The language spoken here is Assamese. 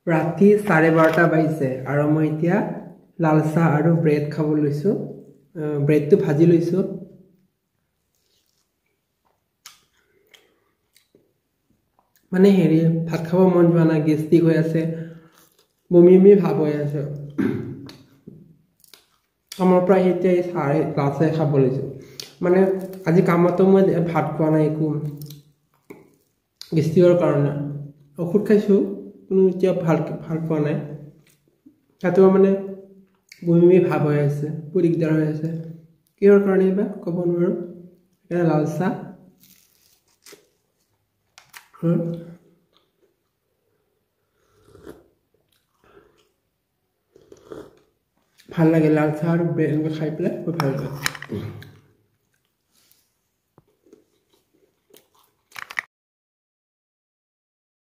ৰাতি 12:30 বাজিছে আৰু মই এতিয়া লাল চাহ আৰু ব্ৰেড খাব লৈছোঁ। ব্ৰেডটো ভাজি লৈছোঁ। মানে হেৰি ভাত খাব মন যোৱা নাই, গেষ্ট্ৰিক হৈ আছে, বমি বমি ভাৱ হৈ আছে। কামৰ পৰা আহি এতিয়া এই চাহ লাল চাহ খাব লৈছোঁ। মানে আজি কামতো মই ভাত খোৱা নাই একো, গেষ্ট্ৰিকৰ কাৰণে ঔষধ খাইছোঁ, কোনো এতিয়া ভাল ভাল পোৱা নাই। তাতো মানে বমি বমি ভাৱ হৈ আছে, বহুত দিগদাৰ হৈ আছে, কিহৰ কাৰণে বা ক'ব নোৱাৰোঁ। সেইকাৰণে লাল চাহ। ভাল লাগে লাল চাহ আৰু ব্ৰেড এনেকৈ খাই পেলাই বহুত ভাল লাগে।